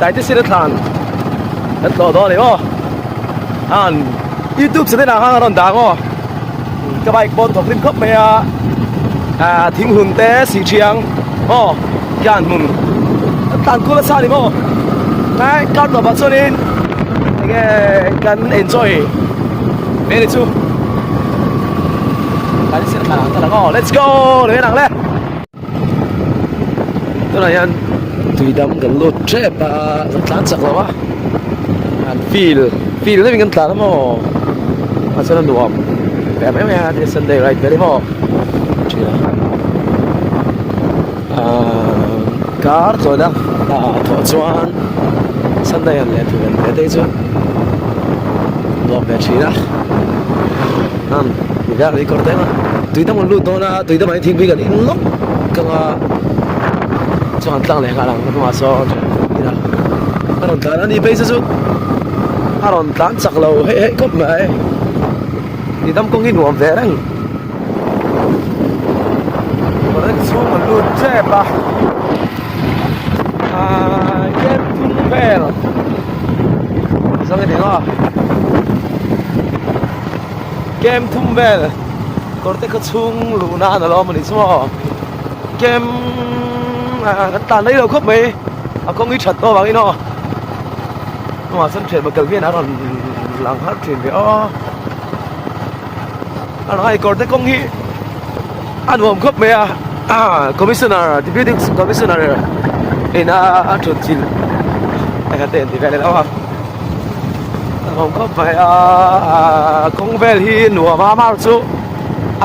Taitesena thlan kan tlawh dawn a ni maw an youtube channel ah khan a rawn dah maw ka bike pawn thawk rim khawp mai a ah thing hun te sih thiang aw hian hmun kan tlan kual nasa a ni maw tlai kar tawpah chuanin enge kan enjoy ve ni chu Taitesena thlan ang ta lang aw let's go ni mai ang le. Tunah hian tui dam kan lut tep a kan tlan chak lo a an feel feel deuhin kan tlan a maw a chuan a nuam ve mai mai a tin sunday ride vel hi maw thin a ahh kar tawna ah thawh chuan sunday han leh tur an ve te hi chu nuam ve thin a umm ti hian an kawr deuh a tui dam an lut dawn a tui damah hian thingpui kan in lawk ang a chuan an tlang leh nghal ang a hnungah sawn a rawn tlan a ni phei chu chu a rawn tlan chak lo heih heih khawp mai tui dam kawng hi nuam ve reng kawr chhung an lut tep a ahh kem thum vel zawng a ni maw. Kem thum vel kawr te khaw chhung luh nan a lo awm a nih chu maw kem ah kan tan mai lo khawp mai a kawng hi that tawh avangin aw hnungah chuan thian kal hian a rawn lang har thin ve aw a rawn kawr te kawng hi a nuam khawp mai a ah commissioner deputy commissioner ina a thut chilh engah te an ti vel elo a. Nuam khawp mai a kawng vel hi nuam a mar chu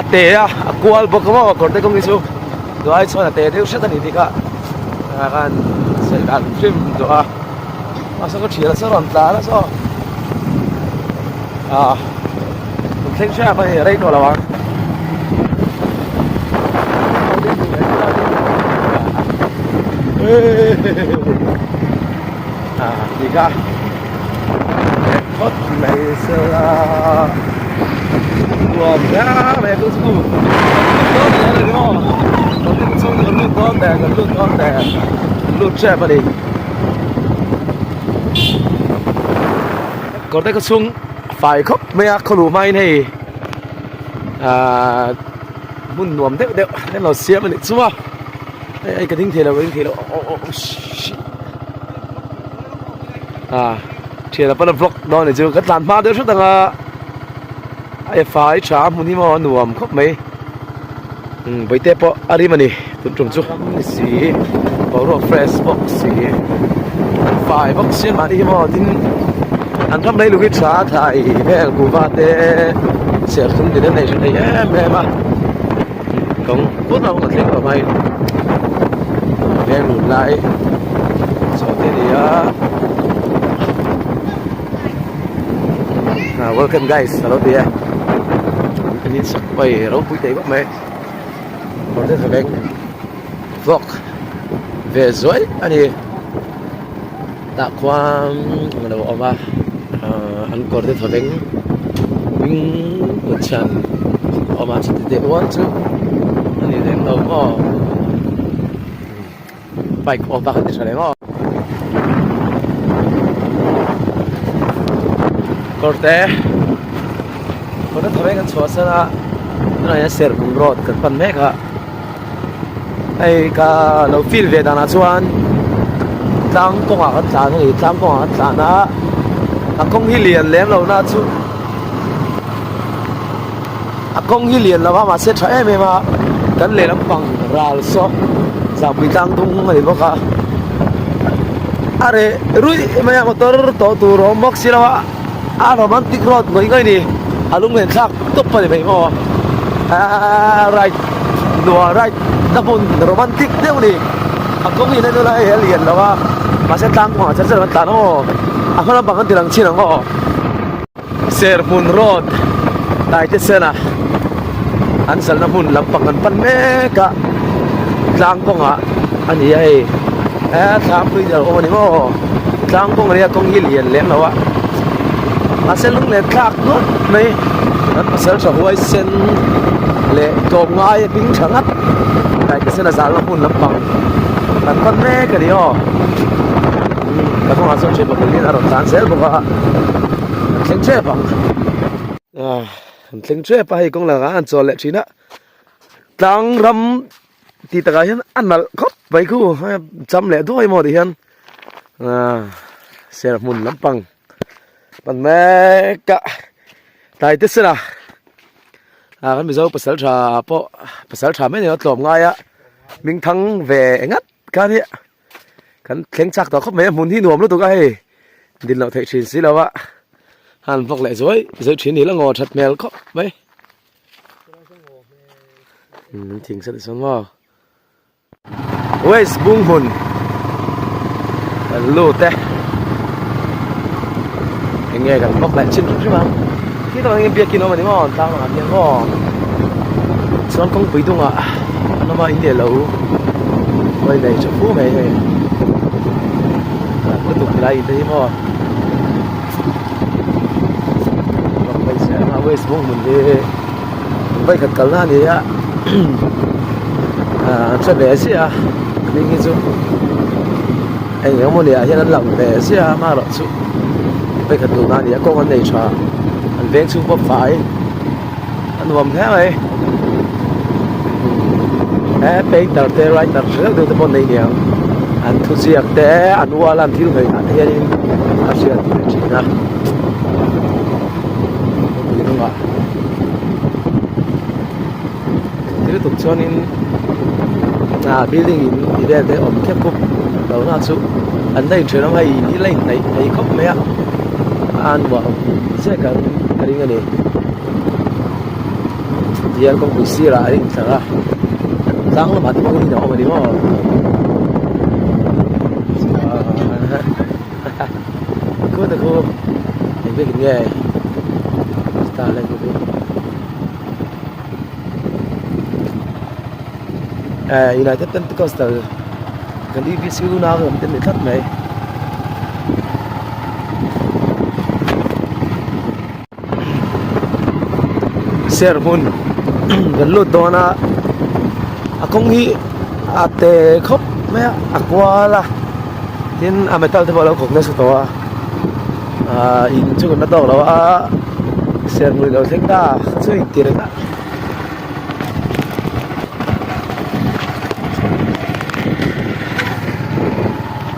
a te a a kual bawk a maw kawr te kawng hi chu duh ai chuan a te deuh hret a ni tih kha ah khan sawi dan hrim duh a a saw ka thian a saw rawn tlan a saw ah kan thleng hrep a ni rei tawh lo ang. Ah, ti kha phawt mai sela nuam hle mai chu chu lut dawn teh kan lut dawn teh lut tep a ni kawr te khaw chhung fai khawp mai a khaw luh hmain hei ah hmun nuam deuh deuh an lo siam a nih chu a hei ka ding thei lo ka ding thei lo aw aw shit. Ah thian a pana vlog dawn a ni chu ka tlan hma deuh hret ang a a fai tha hmun hi maw a nuam khawp mai umm vaite pawh a rim a ni tun tum chu ni si boruak fresh bawk si an fai bawk si mahni hi maw tin an ram lei lung hi tha thlai vel kuhva te serthlum tin an nei tha thei em em a kawng kut a awm a thleng tawh mai veng lun lai chho te a ni a ah welcome guys a lo ti e an in sak mai ropui thei khawp mai kawr te tha veng vlog ve zuai a ni tah khuan a lo awm a ahh an kawr te thaw veng hming kut chhian a awm a chuti teh ual chu a ni lem lo maw bike awm a kan ti tha leh maw kawr te kawr te thaw veng an chhuah san a tunah hian serhmun road kan pan mek a. Hei ka lo feel ve danah chuan tlang kawngah kan tlan a ni tlang kawngah kan tlan a a kawng hi lian lem lo na chu a kawng hi lian lo a mahse tha em em a kan lehlam pang ral saw zahpui tlang dung a ni bawk a a reh ruih mai a motor tawh tur a awm bawk si lo a. A romantic road ngawih ngawih ni a lunglen thlak tawp a ni mai maw aaa right nuam right na hmun romantic deuh ni a kawng in a nula hei a lian lo a mahse tlang kawngah chan chan an tlan aw a hma lampang an ti lang chin ang aw serhmun road taite sena an zalna hmun lampang an pan mek a tlang kawngah a ni a hei he thlam hlui deuh a awm a ni maw tlang kawng ria kawng hi lian lem lo a mahse lung len thlak nuap mai kan pasal tha huai sen leh tlawm ngai a hming tha ngat taite sen a zalna hmun lampang kan pan mek a ni aw. Ka kawngah chuan ṭhian pakhat hian a rawn tlan zel bawk a, an thleng ṭep ang. Ah, an thleng ṭep a hei kawng lakah an chawl leh ṭhin a, tlang ram tih takah hian a nalh khawp mai khu cham leh duai maw tih hian ah serhmun lampang pan mek a tlai te sela ah kan mizo pasal tha pawh pasal tha mai ni a tlawm ngai a hming thang ve ngat kha nia kan thleng chak tawh khawp mai a hmun hi nuam lutuk a hei din loh theih thin si lo a han vawk leh zuai zuai thin ni la ngaw that hmel khawp mai umm thing sat sawn maw. West Bunghmun kan lut e eng nge kan bawk leh chin hrim hrim ang khi tawh hian biakin awm a ni maw tlang lakah hian maw chuan kawngpui dungah an awm a in leh lo hawi nei tha fu mai hei lutuk lai in te hi maw West Bunghmun hi. Vawikhat kalna a ni a ah an hre ve ziah a hming hi chu eng eng mawni ah hian an lang ve ziah a amaherawhchu vawikhat duhna a ni a kawng an nei tha an veng chhung pawh fai a nuam hle mai he painter te writer hreuh deuh te pawh an nei niang an thuziak te an ual a an thil hawih ah te hianin a hriat ve thin a. Tui hnungah thil lutuk chuanin ah building in tih vel te awm khep khup lo na chu an la inthen awm a hei in hi la inhnaih thei khawp mai a a nuam chiah ka ka ring a ni tihian kawngpui sirah an intlar a tlang lamah te pawh in a awm a ni maw. Khu te khu eng vek in nge star lai khu eh United Pentecostal kan EBC unau lam te ni tlat mai. Ser hmun kan lut dawn a a kawng hi a te khawp mai a a kual a tin a metal te pawh a lo kawk nasa tawh a ahh in chu kan la tawk lo a ser hmun alo thleng ta a chu in tir a.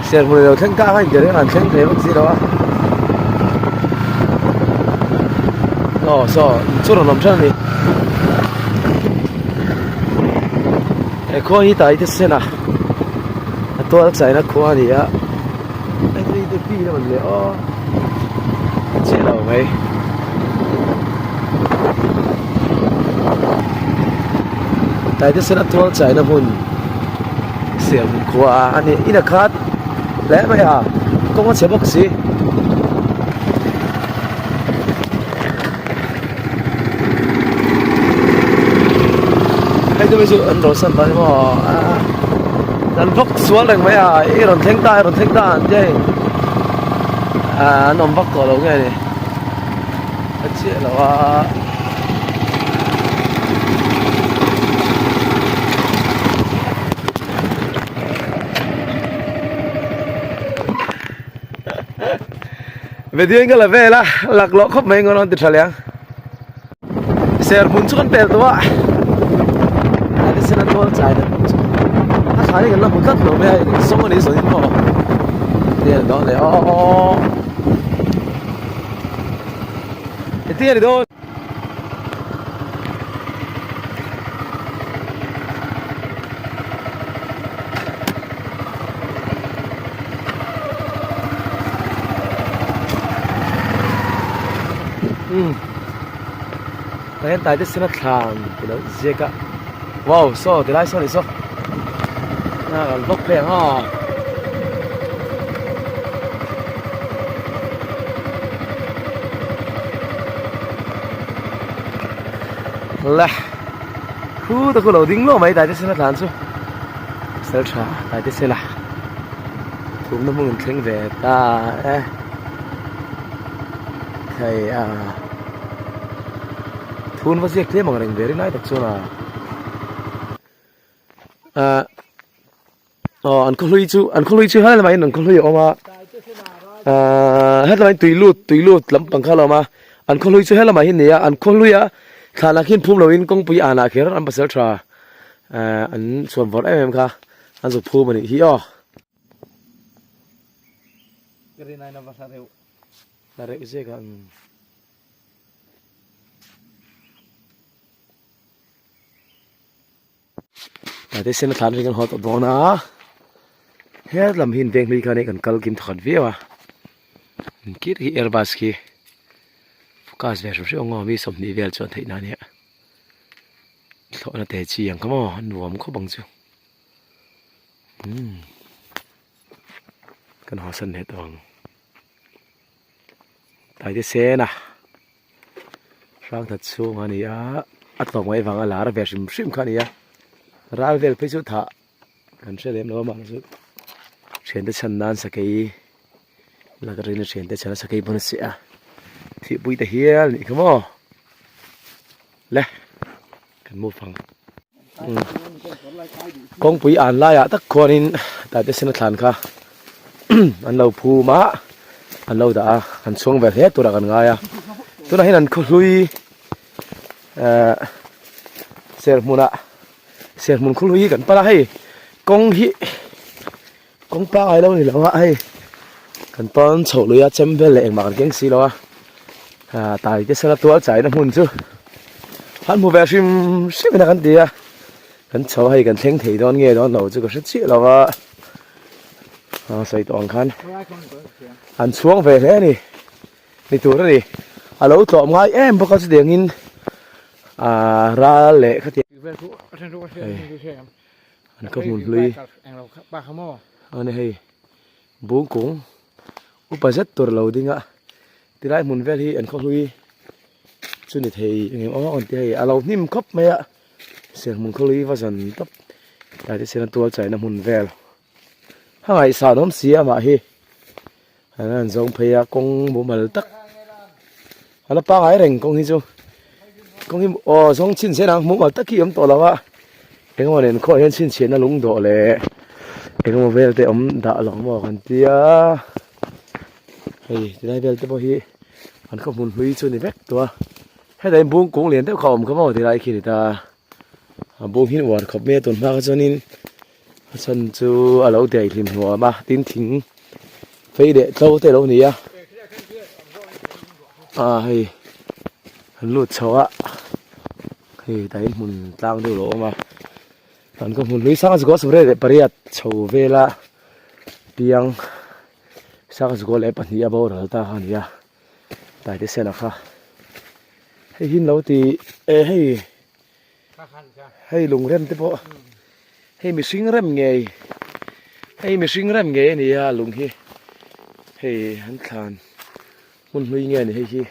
Serhmun ilo thleng ta a inti reng an thleng thei vak si lo a aw saw in chu rawn awm than a ni he khua hi tai te sen a a tual chaina khua a ni a hei te pi a rawn leh aw a chiah lo mai. Tai te sen a tual chaina hmun. Siam khua a ni in a khat hle mai a kawng a chhe bawk si. Hei te chu an rawn san tawh emaw an vawk sual reng mai a i rawn thleng ta i rawn thleng ta an tia hei an awm vak tawh lo nge ni a chiah lo a. Video in ka la vel a lak loh khawp mai ngawn a ti tha leh ang ser hmun chu kan pel tawh a thisen a tual chai na hmun chu a thlai hi kan la hmu tlat lo mai a sawng a ni sawn in maw ti a ni dawn leh aw Engtin a ni dawn? Umm tah hian taite sen a thlan tih loh ziak a wow saw ti lai saw ni saw a kan vlog phei ang aw. Le khu te khu lo ding luah mai taite sena tlan chu sel tha taite sena thumna hmun an thleng ve ta e thei a thun va ziak tlem ang reng ve rinai tak chuan a ah. Aw an khawhlui chu an khawhlui chu helai lamah hian an khawhlui a awm a. Ahh hetlai tui lut tui lut lampang kha a lo awm a an khawhlui chu helamah hi a ni a an khawhlui a thlanah khian phum loin kawngpui anah kher an pasal tha ahh an chhuan vawrh em em kha an zuk phum a nih hi aw. Hla reuh zek a umm. Tate sen a thlan hi kan haw tawh dawn a helam hi in veng hlui khan hei kan kal kim thawkhat viau a engkir hi airbus khi focus ve hrim hrim ang aw mi 20 vel chuan theih na ania thlawhna te chi ang kha maw a nuam khawp ang chu umm kan haw san leh tawh ang tate sen a. Hrangthat chhung a ni a, a tlawm ngaih vanga lar ve hrim hrim kha a ni a, ral vel phei chu thah kan hre lem lo a mahse chu thiante chhan nan sakei lak atangin thiante chhan a sakei pawn a seh a, thihpui ta hial a nih kha maw le kan move ang. Kawngpui an laiah tak khuanin tate sen a thlan kha an lo phum a an lo dah a an chhuang ve hle turah kan ngai a tunah hian an khawhlui ehh serhmunah serhmun khawhlui hi kan pan a hei kawng hi kawng pangai lo a ni lo a hei kan tawn chhoh lui a chem vel leh engmah kan keng si lo a ah tai te sela tual chaina hmun chu han hmu ve hrim hrim in a kan ti a kan chho a hei kan thleng thei dawn nge dawn lo chu ka hre chiah lo a ah sawi tawh ang khan an chhuang ve hle a ni ni tur a ni a lo tlawm ngai em bawk a chutiang in ah ral leh khatiang hei. An ka hmun hlui a ni hei bung kung upa zet tur lo ding a tilai hmun vel hi an khaw hlui chu ni thei eng emaw an ti hei a lo hnim khawp mai a serhmun khaw hlui va zan tawp tlai te sian a tual chaina hmun vel a ngaihsan awm si a mah hi an han zawng phei a kawng mumal tak a la pangai reng kawng hi chu kawng hi aw zawng chhin zel ang mumal tak hi a awm tawh lo a engemaw nen khuaah hian chhinchhiahna lung dawh leh engemaw vel te awm dah lo maw kan tia hei tilai vel te pawh hi an khaw hmun hlui chu a ni vek tawh a hetah hian bung kung lian deuh kha a awm kha maw tilai khi a ni ta a bung hi a uar khawp mai a tun hma kha chuanin a chhan chu a lo daih hlim hnuam a tin thing phei leh tlo te a lo ni a ah hei an lut chho a hei tah hian hmun tlang deuh a lo awm a an ka hmun hlui sang zukawt sawmriat leh pariat chho vela piang sang zukawt leh pahnih a boral ta kha a ni a taite sena kha hei hi an lo ti eh hei. Hei lungrem te pawh hei mihring rem ngei hei mihring rem ngei a ni a lung hi hei an thlan hmun hlui nge a ni hei hi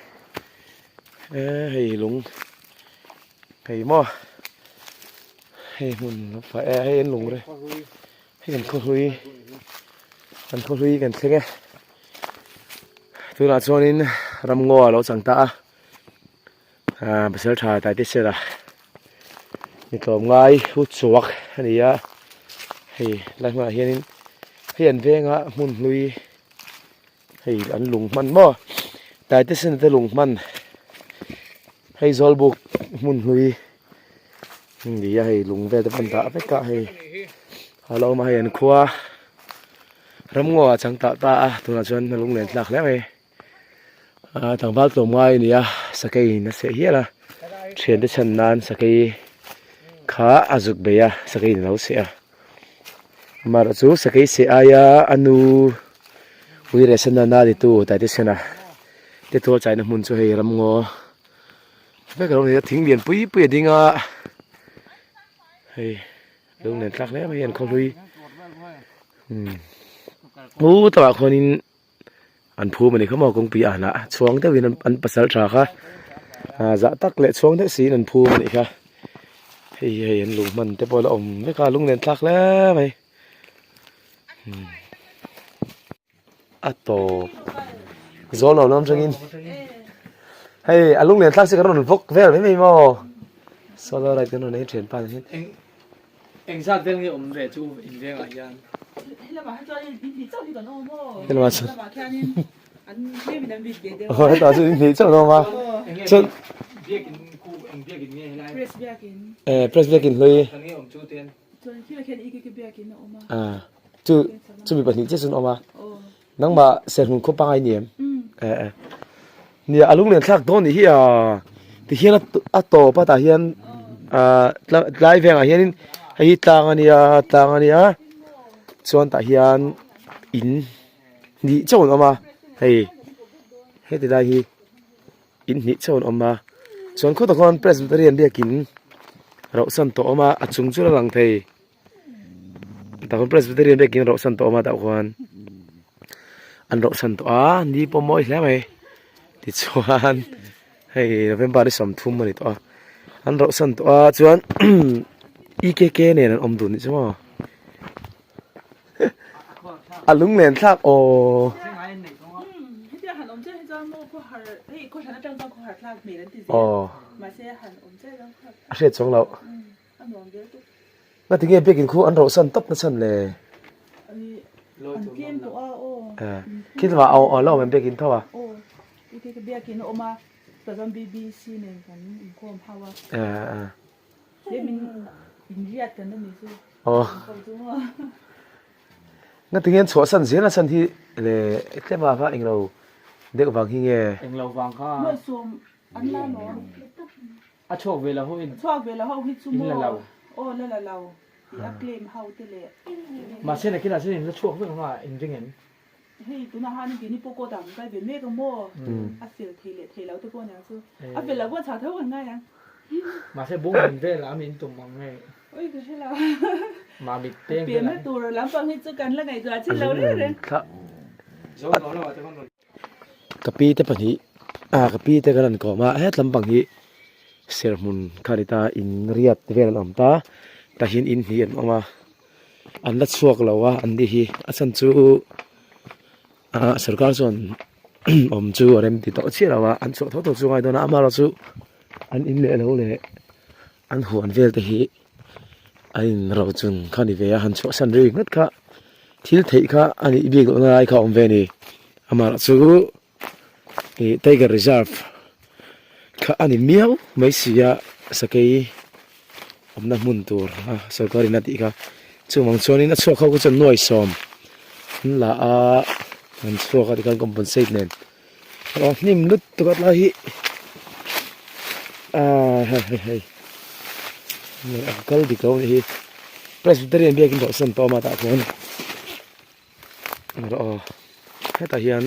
eh hei lung hei maw hei hmun lo fah e hei an lung re hei kan khaw hlui kan khaw hlui kan thleng e tunah chuanin ramngaw a lo chang ta a. Aaa pasal tha tlai te sela ni tlawm ngai hu chhuak a ni a hei lai hmunah hianin hei an venga hmun hlui hei an lung hman maw tlai te sena te lung hman hei zawlbuk hmun hlui a ni a hei lung vel te pawh an dah vek a hei a lo awm a hei an khua ramngaw ah chang tah ta a tunah chuan a lunglen thlak hle mai. Aaa tlangval tlawm ngai a ni a sakei in a seh hial a thiante chhan nan sakei kha a zuk bei a sakei in a lo seh a amaherawh chu sakei seh aia a nu ui reh sen nana ti tu taite sena te tual chaina hmun chu hei ramngaw vek a lo ni a thing lian pui pui a ding a hei lunglen thlak hle mai a an khaw hlui umm u takah khuanin. An phum a ni kha maw kawngpui ah lah chhuang deuhin an pasal tha kha ah zah tak leh chhuang deuh siin an phum a nih kha hei hi hei an lung hman te pawh a la awm vek a lunglen thlak hle mai a tawp zawl lo lam atangin hei a lunglen thlak chu kan rawn vawk vel mai mai maw solo ride kan rawn ei thianpa nen hian. Engzat vel nge awm ve chu in vengah hian? Helamah chuan aw hetah chuan in hnih chauh an awm a chuan eh press biakin hlui ah chu chumi pahnih chiah chu an awm a nangmah serhmun khaw pangai ni em eh eh nia a lunglen thlak dawn nih hi a tihian a tawp a tah hian ah tlai vengah hianin hei hi tlang a nia tlang a nia chuan tah hian in hnih chauh an awm a hei heti lai hi in hnih chauh an awm a chuan khawtah khuan presbyterian biakin rauhsan tawh a awm a a chung chu a lang thei. Tah khuan presbyterian biakin rauhsan tawh a awm a tah khuan an rauhsan tawh a ni pawh mawi hle mai tichuan hei november ni 30 a ni tawh a an rauhsan tawh a chuan E K K nen an awm dun anih chu maw a lunglen thlak aw. Aw a hriat chuang loh. Nga tinge biakin khu an rauhsan tawp na chhan le? Khi lamah a la awm em biakin tho a? Nga tinge an chhuahsan zel na chhan hi le tlema kha englo deuh vang hi nge? A chhuak ve lo ho in. Chhuak ve lo ho hi chu In la maw? lo. Aw la la lo tih a claim ho te leh. Mahse nakinah chuan in la chhuak vek ang a, in ring em? Hei tunah han in keini pawh court ah kan kai ve mek a maw? A fel thei leh thei lo te pawh aniang chu. A fel lo pawh chhak tho kan ngai ang. Mahse bung hmun vel ah mi in tum ang nge? Oi ka hre lo. Mamit peng Pem vel na ah. tur lampang hi chu kan la ngaihtuah chin lo reng reng. Zo lo lo ah te khawn rawn. Ka pi te pahnih ah ka pi te kan rawn kawm a hetlam pang hi serhmun kha a ni ta in riat vel an awm ta tah hian in hnih an awm a an la chhuak lo a an ni hi a chhan chu ah sorkar chuan awm chu a rem ti tawh chiah lo a an chhuah tho tho chu a ngai dawn a amaherawhchu an in leh lo leh an huan vel te hi a in ro chung kha a ni ve a han chhuahsan ri ngawt kha thil theih kha a nih bik lohna lai kha a awm ve a ni amaherawh chu ih tiger reserve kha a ni miau mai si a sakei awmna hmun tur a sorkar in a tih kha chuvang chuanin a chhuak ho kha chuan nuai sawm an la a an chhuak a tikhan compensate nen. Aw hnim lutuk a tlai hi ah hei hei hei a kal dik lo anih hi presbyterian biakin dawh sawn tawh a tah khuan rawh aw hetah hian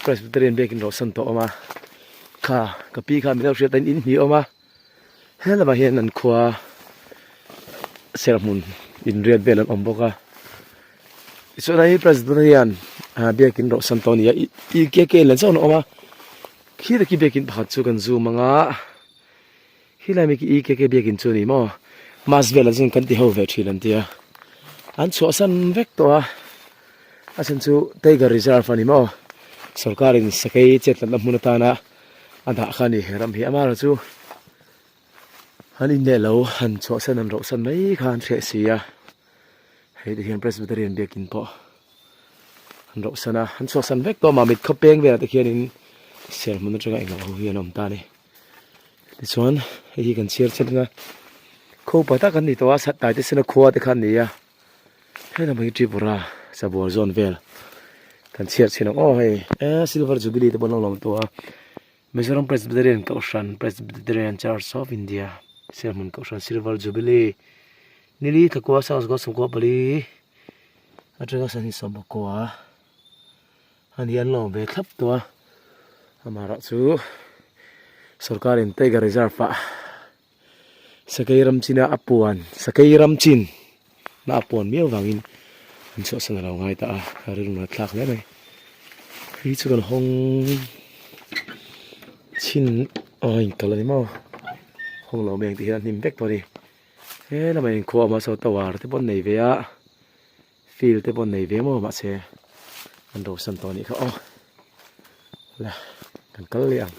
presbyterian biakin dawh sawn tawh a awm a kha ka pi kha min lo hriat a in hnih a awm a. He lamah hian an khua serhmun inriat vel an awm bawk a tichuan hei president hian ah biakin rawhsan tawh a ni a ih ke ke len chauh an awm a khi taki biakin pakhat chu kan zoom ang a khilai mi khi e k k biakin chu a ni maw mass velah chuan kan ti ho ve thin an tia an chhuahsan vek tawh a a chhan chu tiger reserve a ni maw sorkarin sakei chetlatna hmun atana. A dah kha a ni he ram hi amaherawh chu an in leh lo han chhuahsan an rawhsan mai kha an hreh si a hei te hian presbyterian biakin pawh an rawhsan a an chhuahsan vek tawh a mamit khaw peng velah te khianin serhmun atanga englo ho hi an awm ta a ni tichuan hei hi kan chhiar chhin ang a khaw upa tak an ni tawh a tlai te sena khua te kha an ni a. Helam hi Tripura sabual zawn vel kan chhiar chhin ang aw hei eh silver jubilee te pawh an lo lawm tawh a Mizoram Presbyterian Kohhran Presbyterian Church of India Serhmun Kohhran Silver Jubilee nili thakua sangzakua sawmkua pali atanga sahnih sawmpakua a ni an lawm ve thlap tawh a amaherawh chu sorkarin tiger reserve ah. Sakei ram china a puan sakei ram chin na a puan miau vangin an chhuahsan a lo ngai ta a a rilru nat thlak hle mai hei chu kan hawng chhin aw a inkal a ni maw hawng lo mai ang tih hian a hnim vek tawh a ni he lamah hian khua a awm a saw tower te pawh an nei ve a field te pawh an nei ve maw mahse an rauhsan tawh a nih kha aw le kan kal leh ang.